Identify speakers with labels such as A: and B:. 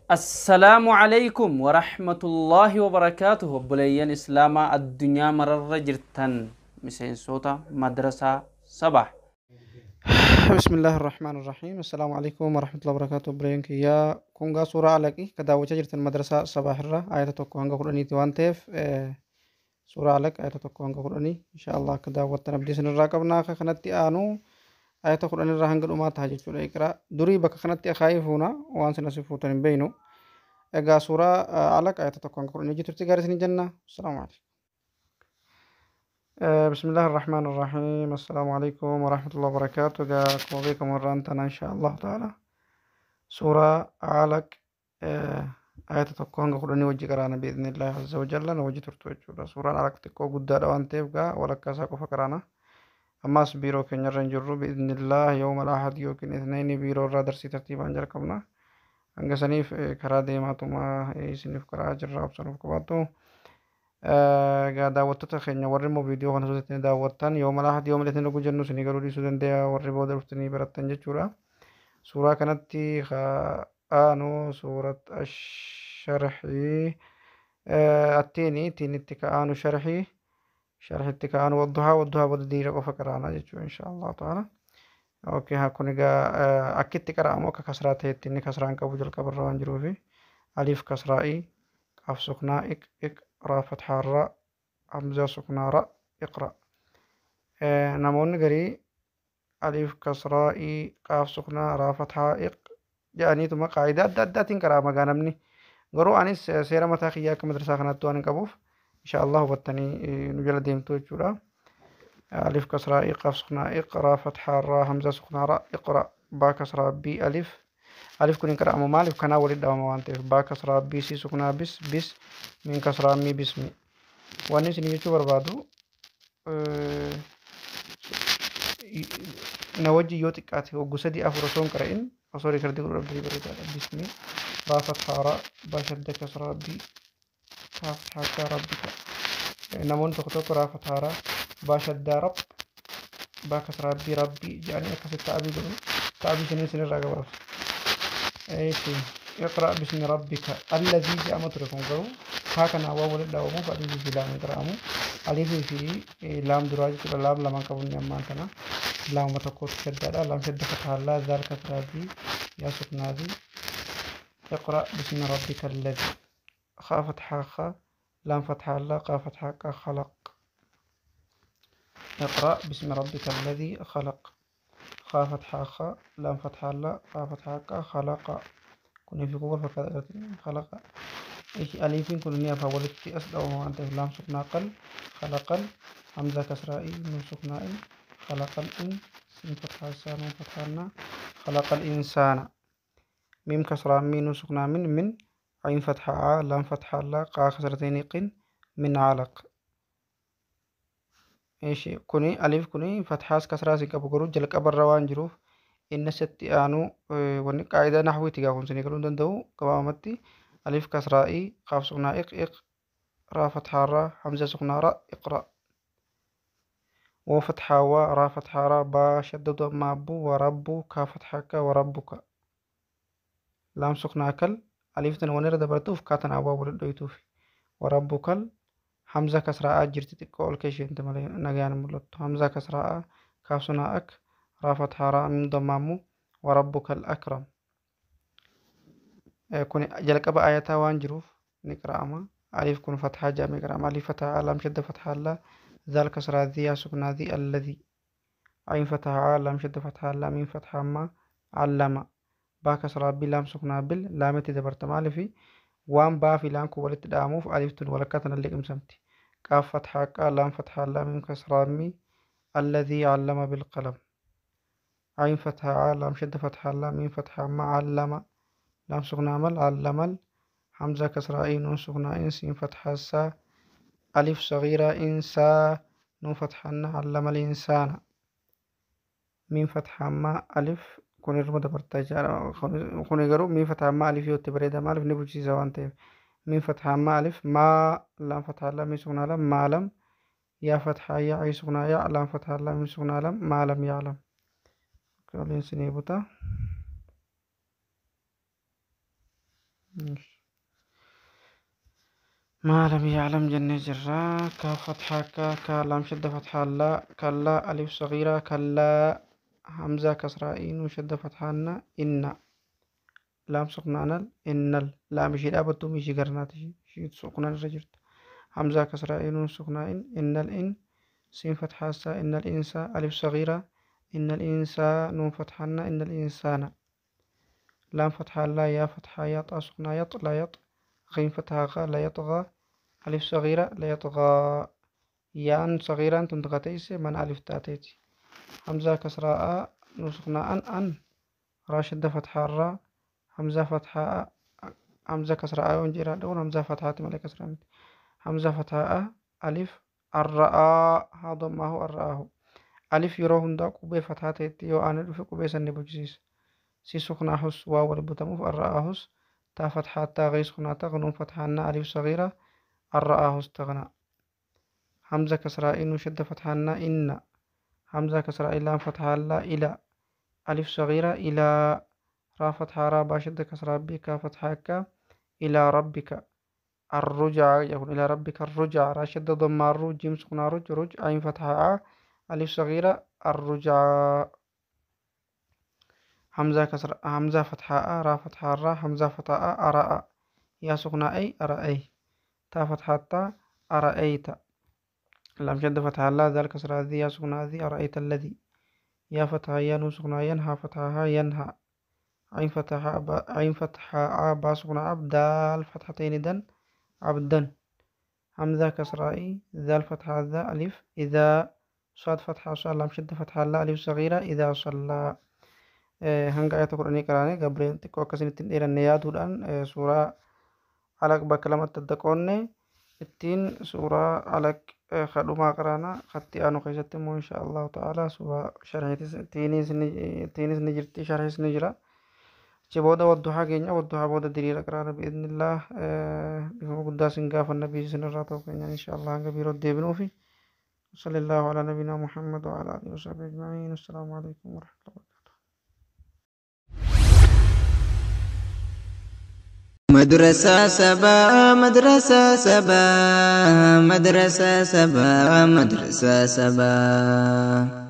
A: Assalaamu alaykum wa rahmatullaahi wa barakaatuhu. Obboleeyyan Islaamaa addunyaa mararra jirtan, miseensota madrasaa Sabah.
B: بسم الله الرحمن الرحيم. السلام عليكم ورحمة الله وبركاته. Obboleeyyan kiyyaa, kun gaa suuraa Alaqi ka daawwachaa jirtan madrasaa Sabah irra ayata 1 hanga 10ti waan ta'eef, suuraa Alaq ayata 1 hanga 10 insha Allah akka daawwattan abdii isinirraa qabna. Akka kanatti aanu ayata 10 irraa hanga dhumaa ta'a jechuudha. Iqraa durii bakka kanatti akaayii fuuna waan sin asii fuutan hin beeynu. Egaa suuraa Alaq ayata 1 hanga 10 jirtutti gaarii isin jenna. Assalaamu alaikum. بسم الله الرحمن الرحيم. السلام عليكم ورحمة الله وبركاته. Akkuma beekamu irraan tana إن شاء الله تعالى suuraa Alaq ayata 1 hanga 10 wajji qaraana بإذن الله عز وجل. Nu wajji turtu jechuudha. Suuraan Alaq xiqqoo guddaadha waan ta'eef gaa walakkaa isaa qofa qaraana. Ammas biiroo keenyarra hin jirru. بإذن الله يوم الأحد yookiin Ithnayni biiroo irraa darsii tartiibaan jalqabna. Hanga saniif karaa deemaatuma isiniif karaa jirra, obsanuuf qabaattu. Egaa daawwattoota keenya, warri immoo viidiyoo kana sosottanii daawwattan, يوم الأحد يوم الاثنين dhuguu jennu isinii garuu dhiisuu danda'a, warri booda dhuftanii barattan jechuudha. Suuraa kanatti aanu suurat asharxii attiini tiinitti ka'aanu sharxii sharxitti ka'aanu wadduhaa wadduhaa booda diira qofa qaraana jechuudha إن شاء الله تعالى. Okay, haa kun egaa akkitti qara'amu akka kasraa ta'etti, inni kasraan qabu jalqabarra waan jiruufi, aliif kasraa'ii, qaaf suknaa iq, iq, raa fathaa raa, hamzaa suknaa ra, iqra. Namoonni garii aliif kasraa'ii, qaaf suknaa, raa fathaa, iq jedhaniituma qaayidaa adda addaatiin qara'ama. Gaa namni garuu anis seera mataa kiyyaa akka madrasaa kanaatti waan hin qabuuf, إن شاء الله hubattanii nu jala deemtu jechuudha. Alif kasraa'ii, qaaf suknaa iq, raa fathaa raa, hamzaa suknaa ra, iqra. Baa kasraa bii, alif, alif kun hin qara'amu. Maaliif? Kanaa walitti dhawama waan ta'eef. Baa kasraa bii, sii suknaa bis, bis, miin kasraa mii, bismi. Wanni isin jechuu barbaadu, na wajji yoo xiqqaate hoggu sadii afur osoo hin qara'in osoo riikardii godhuu dhabdanii bareedaadha. Bismi, baa fathaa raa, baa shadda kasraa bii, kaaf fathaa rabbika. Namoonni tokko tokko raa fathaa raa, baa shaddaa rab, baa kasraa bii, rabbii jedhanii akkasitti ta'abii godhu. Ta'abii isinii isinirraa gabaabsa. Eeshi, اقرأ باسم ربك الذي jedhama ture. Kun garuu kaa kanaa waan walitti dhawamuuf alifii fi laam hin qara'amu. Alifii fi laam duraa jechuudha. Laam lamaan qabu inni ammaan kana. Laamuma tokkotu shaddaadha. Laam shadda fathaa laa, zaal kasraa bii, yaa suknaa bii. اقرأ باسم ربك الذي، خاء فتحة خا، لام فتحة لا، قاف فتحة قا، خلق. اقرأ باسم ربك الذي خلق. خاء فتحة خا، لام فتحة لا، قاف فتحة قا، خلق. Kun fi kun wal fakkaata. خلق. Aliifiin kun ni hafa, walitti as dhawama waan ta'eef. Laam suknaa qal, خلقل. همزة كسرة إي، نون سكنaa in، خلق الإن، sin فتحة سا، نون فتحة نا، خلق الإنسان. ميم كسرة مي، نون سكنaa من، من، عين فتحة ع، لام فتحة لا، قاف كسرتين قن، من علق. Eeshi, kuni alif kuni fathaas kasraas hin qabu, garuu jalqabarra waan jiruuf inni sitti aanu wanni qaayidaa naxwiiti gaa kun isinii galuu hin danda'u. Gabaabumatti alif kasraa'ii, qaaf suknaa iq, iq, raa fathaa raa, hamza suknaa ra, iqra. واو فتحة و، را فتحة را، با شدة ضمة بو، ورب، كاف فتحة ك، وربك. لام سكنaa kal, aliiftan waan irra dabartuuf kaatan awwaa walitti dhoytuuf. وربك ال, hamza kasraa jirti, xiqqoo ol keesheenti malee nagaan mul'attu. Hamza kasraa, kaaf suknaa ak, raa fathaa raa, miim dammaa mu, وربك الأكرم. Kun jalqaba ayataa waan jiruuf ni qara'ama. Alif kun fathaa jedhamee qara'ama. Alif fathaa, laam shadda fathaa laa, zaal kasraa ذي, yaa suknaa ذي, الذي. عين فتحة ع، لام شدة فتحة لا، ميم فتحة ما، علم. baa kasraa bi, laam suknaa bil, laamitti dabarta. Maaliifi? Waan baa fi laam kun walitti dha'amuuf alif tun walakkaa tana liqimsamti. Qaaf fathaa qaa, laam fathaa laa, miim kasraa mi, الذي علم بالقلم. عين فتحة ع، لام شدة فتحة لا، ميم فتحة ما، علم. لام سكنaa مل، علم ال. همزة كسرة إي، نون سكنaa إن، سين فتحة سا، ألف صغيرة إنسا، نون فتحة ن، علم الإنسان. ميم فتحة ما ألif kun irruma dabartaa jechaadha. Kun garuu miim fathaa ma alif yoo itti bareeda. Maaliif? Ni bulchiisa waan ta'eef. Miim fathaa ma alif, maa, laam fathaa lam, miim suknaa lam, ما لم. yaa fathaa yaa, عين suknaa yaa, laam fathaa lam, miim suknaa lam, ما لم يعلم. Waliin sinii buta. ما لم يعلم جنة جرا كاف فتحة كا كا لام شدة فتحة لا كلا ألف صغيرة كلا همزة كسرة إن وشدة فتحة نا إن لام سقنا نل إن لام شيء أبتو مشي قرنات شيء سقنا رجرت همزة كسرة إن سقنا إن إن الإن سين فتحة سا إن الإنسان ألف صغيرة إن الإنسان نون فتحة نا إن الإنسان لام فتحة لا يا فتحة يا طا سقنا يط لا يط غين فتحة غا لا يطغى ألف صغيرة لا يطغى يان صغيرة تنتغتيس من ألف تاتيتي همزة كسرة أ نسخنا أن أن را شدة فتحة را همزة فتحة همزة كسرة أ ونجيرا دون همزة فتحة مالك كسرة همزة فتحة أ ألف الراء هذا ما هو الرآه ألف يروهن دا قبي فتحة تيو أنا في قبي سن بوجيس سي سخنا حس واو البتموف الرآه تا فتحة تا غي سخنا تا غنون فتحة نا ألف صغيرة الرآه استغنى همزة كسرة إن وشدة فتحة نا إن همزة كسرة إلى فتحة لا إلى ألف صغيرة إلى را فتحة را با شدة كسرة بك فتحة ك إلى ربك الرجع يكون إلى ربك الرجع را شدة ضم الرو جيم سكون رج رج عين فتحة ع ألف صغيرة الرجع همزة كسرة همزة فتحة را فتحة را همزة فتحة أراء يا سكون أي أرأي تا فتحة تا أرأيت لام شدة فتحة لا ذال كسرة ذي يا سكون ذي أرأيت الذي يا فتحة يا نون سكون ينهى فتحة ينهى عين فتحة عين فتحة ع با سكون عب دال فتحتين دن عبدا همزة كسرة إي ذال فتحة ذا ألف إذا صاد فتحة صاد لام شدة فتحة لا ألف صغيرة إذا صلى hanga ayata kudhanii qaraane gabreen xiqqoo akkasinitti hin dheeranne yaaduudhaan suuraa alaq bakka lamatti adda qoonne ittiin suuraa alaq kadhumaa qaraana katti aanu keessatti immoo insha allahu ta'ala suuraa sharhiitis tiinis ni jirti sharhiis ni jira achi booda wadduhaa keenya wadduhaa booda diriira qaraana biidnillah bifuma guddaa sin gaafanna biyyi sinirraa ta'u keenya insha allah hanga biiroo deebinuufi صلى الله على نبينا محمد وعلى آله وصحبه أجمعين. السلام عليكم ورحمة الله.
C: مدرسة سبا مدرسة سبا مدرسة سبا مدرسة سبا.